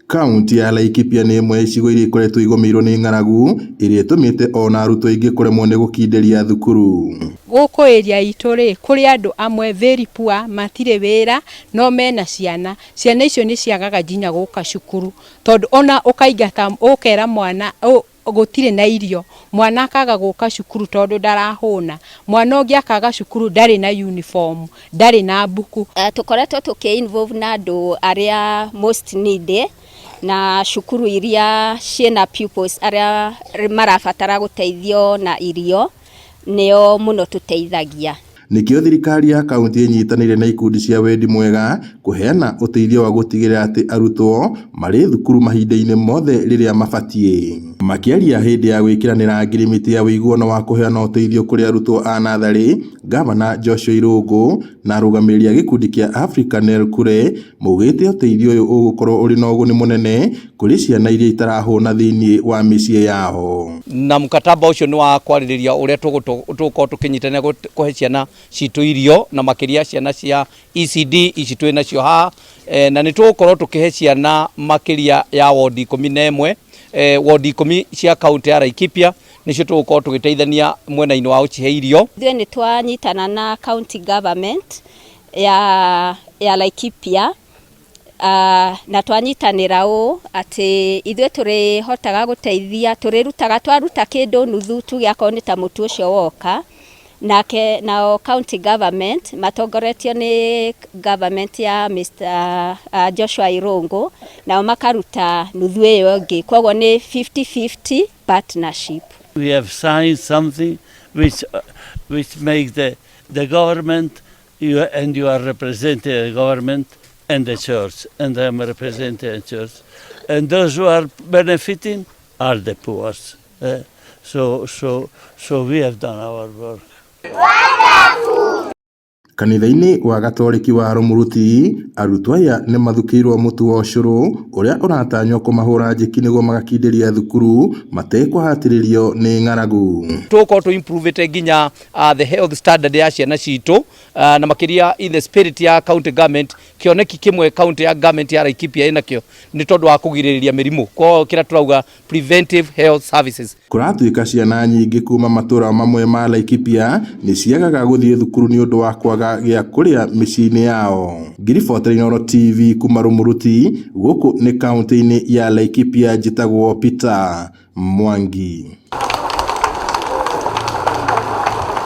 Kaunti ya Laikipia nĩ ĩmwe ya icigo iria ikoretwo igũmĩirwo nĩ ng'aragu ĩrĩa ĩtũmĩte ona arutwo aingĩ kũremwo nĩ gũkindĩria thukuru. Gũkũ area itũ rĩ, kũrĩ andũ amwe very poor, matirĩ wĩra no mena ciana. Ciana icio nĩ ciagaga nginya gũka cukuru tondũ ona ũkaingata ũkera mwana gũtirĩ na irio, mwana akaga gũka cukuru tondũ ndarahũna. Mwana ũngĩ akaga cukuru ndarĩ na uniform, ndarĩ na mbuku. Tũkoretwo tũkĩ involve na andũ arĩa most needy na cukuru iria ciĩna pupils arĩa marabatara gũteithio na irio, nĩo mũno tũteithagia. Nĩkĩo thirikari ya kaunti ĩnyitanĩire na ikundi cia wendi mwega kũheana ũteithio wa gũtigĩrĩra atĩ arutwo marĩ thukuru mahinda-inĩ mothe rĩrĩa mabatiĩ. Makĩaria hĩndĩ ya gwĩkĩranĩra ngirimiti ya ũiguano wa kũheana ũteithio kũrĩ arutwo a natharĩ, Gavana Joshua Irũngũ na arũgamĩrĩri a gĩkundi kĩa Africa Nel Kure maugĩte ũteithio ũyũ ũgũkorwo ũrĩ na ũguni mũnene kũrĩ ciana iria itarahũna thĩinĩ wa mĩciĩ yao. Na mkataba ũcio nĩ wa kwarĩrĩria ũrĩa tũgũkorwo tũkĩnyitanĩra kũhe ciana citũ irio, na makĩria ciana cia ECD ici twĩ nacio haha, na nĩ tũgũkorwo tũkĩhe ciana makĩria ya wodi 11, wodi 10 cia kaunti ya Laikipia nĩcio tũgũkorwo tũgĩteithania mwena-inĩ wa gũcihe irio. Ithuĩ nĩ twanyitana na county government ya Laikipia, na twanyitanĩra ũũ atĩ ithuĩ tũrĩhotaga gũteithia, tũrĩrutaga, twaruta kĩndũ nuthu tuge akorwo nĩ ta mũtu ũcio woka, nake nao county government matongoretio nĩ government ya Mr Joshua Irũngũ, nao makaruta nuthu ĩyo ĩngĩ, koguo nĩ 50-50 partnership. We have signed something which makes the government, you, and you are representing the government and the church, and I am representing the church, and those who are benefiting are the poor. So we have done our work. Kanitha-inĩ wa Gatoreki wa Rũmũruti, arutwo aya nĩ mathukĩirwo mũtu wa ũcũrũ ũrĩa ũratanywo kũmahũra njeki nĩguo magakindĩria thukuru matekũhatĩrĩrio nĩ ng'aragu. Tũgũkorwo tũ improve nginya the health standard ya ciana citũ, na makĩria in the spirit ya county government. Kĩoneki kĩmwe county ya government ya Laikipia ĩnakĩo nĩ tondũ wa kũgirĩrĩria mĩrimũ, koguo kĩrĩa tũrauga preventive health services. Kũratuĩka ciana nyingĩ kuma matũra mamwe ma Laikipia nĩ ciagaga gũthiĩ thukuru nĩ ũndũ wa kwaga gĩa kũrĩa mĩciĩ-inĩ yao. Ngiribota Inooro TV kuma Rũmũruti, gũkũ nĩ kaunti-inĩ ya Laikipia, njĩtagwo Peter Mwangi.